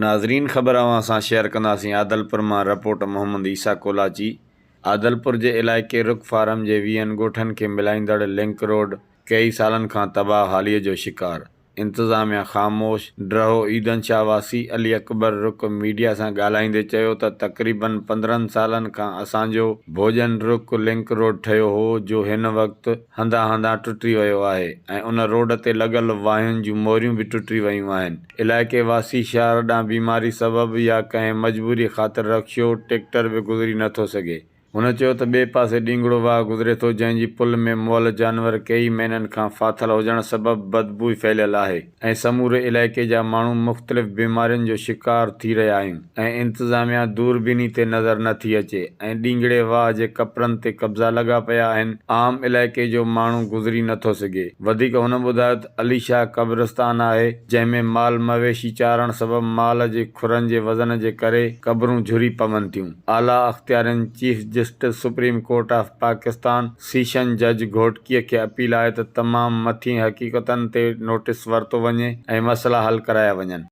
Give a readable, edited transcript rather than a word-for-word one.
ناظرين خبر اوهان سان شيئر ڪنداسين عادلپور مان رپورٽ محمد عيسيٰ ڪولاچي عادلپور جي علائقي رڪ فارم جي ويهن ڳوٺن کي ملائيندڙ لنڪ روڊ ڪيئي سالن کان تباهه حالي جو شڪار انتظاميا خاموش ڊرهو عيدن شاهه واسي علي اڪبر رڪ ميڊيا سان ڳالهائيندي چيو ته تقريبن 15 سالن کان اسان جو ڀوڄن رڪ لنڪ روڊ ٺهيو هو جو هن وقت هنڌان هنڌان ٽٽي ويو آهي ۽ ان روڊ تي لڳل واهين جون موريون به ٽٽي ويون آهن. علائقي واسي شهر ڏانهن بيماري سبب يا ڪنهن مجبوري خاطر رڪشو، ٽيڪٽر به گذري نه ٿو سگهي. هن چيو ته ٻئي پاسي ڏينگڙو واهه گذري ٿو جنهن جي پل ۾ مئل جانور ڪيئي مهينن کان ڦاٿل هجڻ سبب بدبوء ڦهليل آهي ۽ سموري علائقي جا ماڻهو مختلف بيمارين جو شڪار ٿي رهيا آهيون ۽ انتظاميا دوربيني تي نظر نه ٿي اچي ۽ ڏينگڙي واهه جي ڪپرن تي قبضا لڳا پيا آهن عام علائقي جو ماڻهو گذري نه ٿو سگهي. وڌيڪ هن ٻڌايو ته علي شاهه قبرستان آهي، جنهن ۾ مال مويشي چارڻ سبب مال جي کرن جي وزن جي ڪري قبرون جهري پون ٿيون. اعليٰ اختيارين chief justice supreme court of Pakistan, session جج گهوٽڪي کي اپيل آهي ته تمام مٿين حقيقتن تي نوٽيس ورتو وڃي ۽ مسئلا حل ڪرايا وڃن.